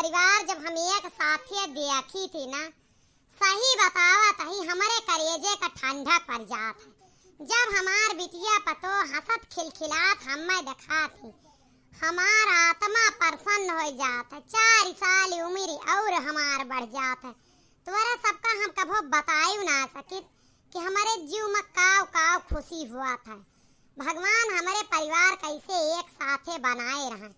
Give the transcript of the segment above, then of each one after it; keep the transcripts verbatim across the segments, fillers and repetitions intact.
परिवार जब हम एक साथे देखी थी ना, सही बतावत ही, हमरे करेजे का ठंडक पड़ जात है। जब हमार बिटिया पतो हंसत खिलखिलात हमें देखात ही, हमार आत्मा प्रसन्न हो जात है। चार साल उम्र और हमार बढ़ जात है। तोरा सबका हम कभो बताई ना सकित कि हमरे जीव में काव काव खुशी हुआ था। भगवान हमरे परिवार कैसे एक साथे बनाए रहन।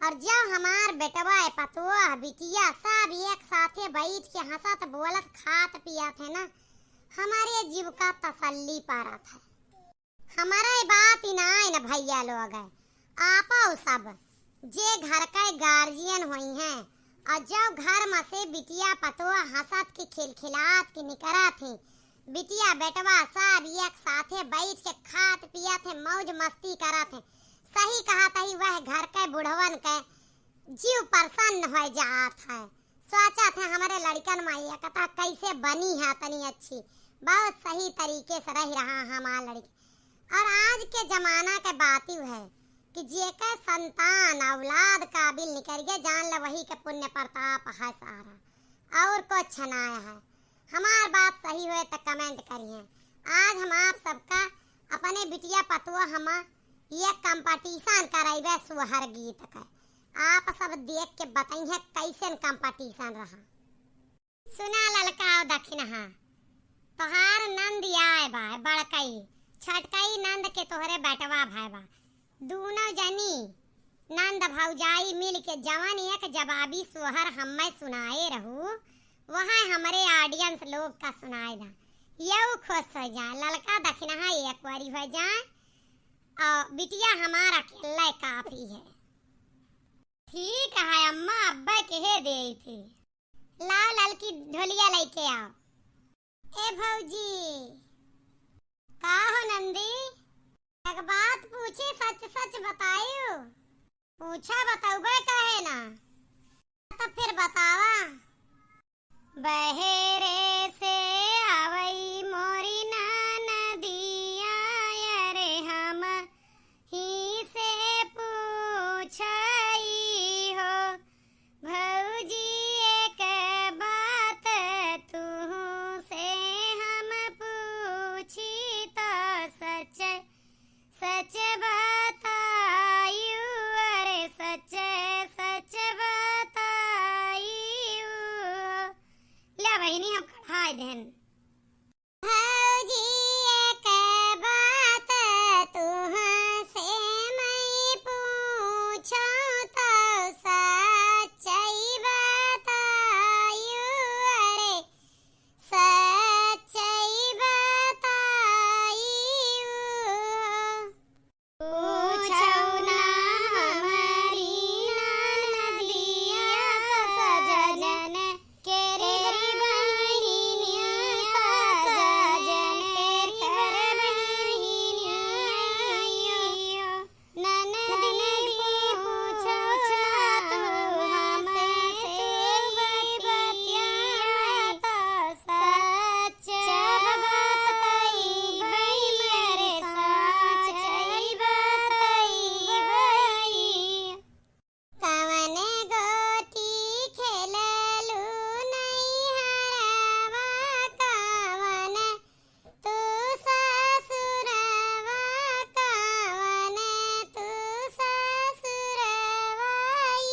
और जब हमार बेटवा, पतोह, बिटिया सब एक साथे बैठ के हंसत बोलत खात पियत है ना, हमरे जीव का तसल्ली पारत है। हमरे बात ही ना है ना भैया लोग है, आपो सब जे घर के गार्जियन होई हैं, और जब घर में से बिटिया पतोह हंसत के खिलखिलात के निकरत है, बिटिया बेटवा सब एक साथे बैठ के खात पियत है, मौज मस्ती करत है, सही कहत ही, वह घर के बुढ़वन के जीव प्रसन्न हो जात है। सोचत है हमरे लड़कन में एकता कैसे बनी है तनी अच्छी, बहुत सही तरीके से रह रहा है हमार लड़की। और आज के जमाना के बात यू है कि जेकर संतान औलाद काबिल निकल गए, जान ल वही के पुण्य प्रताप है सारा, और कुछ ना है। हमार बात सही होए तो comment करिए। आज हम आप सबका अपने बिटिया पतुआ हम ये competition कराइबे सोहर गीत का। आप सब देख के बताइए कैसन competition रहा। सुना ललका और दखिनहा, तोहार नंद आए बा, बड़कई, छोटकई नंद के तोहरे बेटवा भाई बा। दूनो जनी नंद भौजाई मिल के जवन एक जवाबी सोहर हम्मे सुनाए रहू, वह हमरे audience लोग का सुनाए दा। यहू खुश हो जाए, ललका दखिनहा एक बारी हो जाए, और बिटिया हमार अकेले काफी है। ठीक है अम्मा, अब्बे कहे देई थी। लाओ ललकी ढोलिया लेके आओ। ए भौजी। का हो नंदी? एक बात पूछी, सच सच बतायू। पूछा, बतौबे काहे ना? तो फिर बतावा। बहेरे से आवई मोरी ननदिया, अरे हम ही से पूछई हो। भौजी एक बात तुहू से हम पूछी तो सच सच बतायू, अरे सच सच बतायू। ले बहिनी हम कढ़ाई देन। भौजी एक बात तुहसे मैं पूछो तो सच्चाई बतायू, अरे सच्चाई बतायू। पूछौ ना हमरी ननदिया सजन केरी बहिनिया सजन केरी बहिनिया। ननदी पूछौ ना तू हमसे बतिया तो सच बतई भई मेरे साच बतई भई। कवन गोटी खेललू नैहरवा, कवन तू ससुरवा, कवन तू ससुरवा ई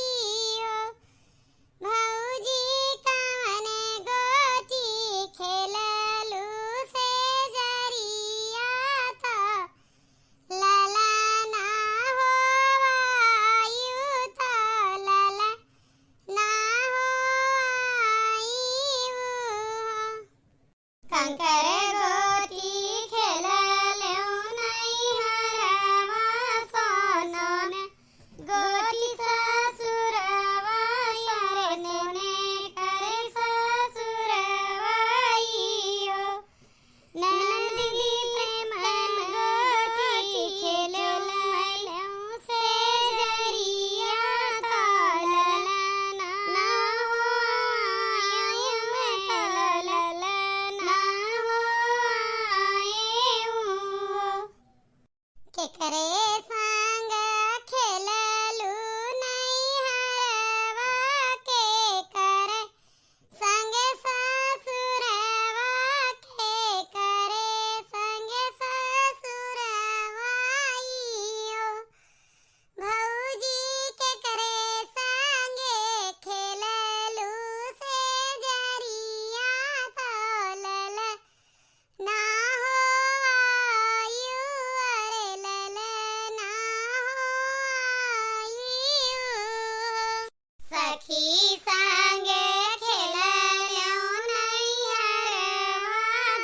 हो। भौजी कवन गोटी खेललू से जरिया तो ललना हो आयु तो ललना हो आयु। कंकर गोटी खेललू नैहरवा सोनोन गोटी ससुरवा सोनोन कर ससुरवा ई हो। ननदी प्रेम गोटी खेललू से जरिया तो ललना हो आयु तो ललना हो सखी संगे खेललेउ नैहरवा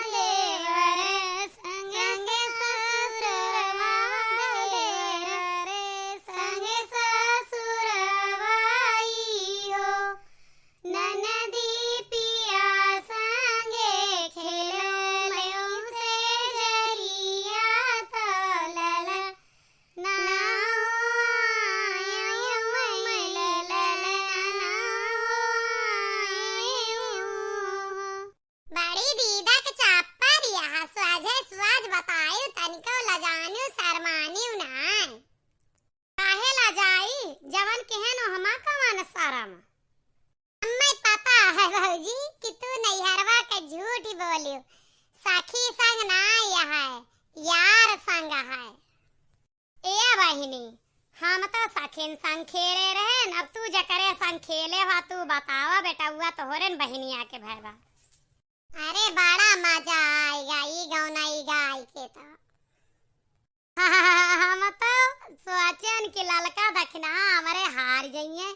देवर संगे ससुरवा देवर संगे ससुरवा ई हो। ननदी पिया संगे खेललेउ से जरिया तलल ना हो आयो मैं ललना हो आयो। बड़ी दीदा के चापर यहाँ, सोझे सोझ बतायु, तनिको लजान्यु शरमान्यु नाय। काहे लजाई, जवन केहन ओहमा कवन शरम। हमें पता है भौजी कि तू नैहरवा के झूठ बोलियो, सखी संग ना यह है, यार संग है। ए बहिनी, हम तो सखिन संग खेले रहेन, अब तू जकरे संग खेले हो, तू बतावा बेटउआ, तोहरेन बहिनिया के भरवा। अरे बड़ा मजा आइगा ई गौना ई गाई के तो। हम तो सोचेन कि ललका दखिनहा हमरे हार जइहें,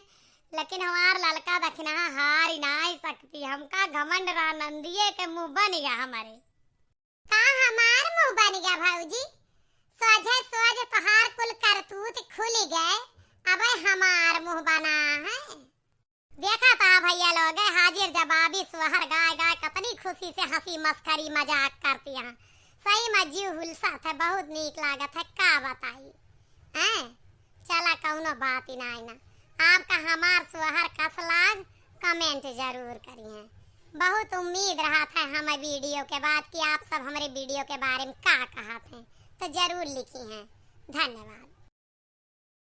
लेकिन हमार ललका दखिनहा हार ही नाहीं सकती। हमका घमंड रहा नंदिये के मुँह बनिगा हमरे। का हमार मुँह बनिगा भौजी? सोझे सोझ तोहार कुल करतूत खुलि गए, अब हमार मुँह बना है। देखा था भइया लोग, हाजिर जवाबी सोहर गाय गाय कतनी खुशी से हँसी मस्करी मजाक करती हैं। सही में जीव हुलसत है, बहुत नीक लागत है, का बताई। हैं? चला कउनो बात ही नाहीं ना। आपका हमार सोहर कस लाग, comment जरूर करिहें। बहुत उम्मीद रहत है हमें video के बाद कि आप सब हमरे video के बारे में का कहत हैं, तो जरूर लिखिहें। धन्यवाद।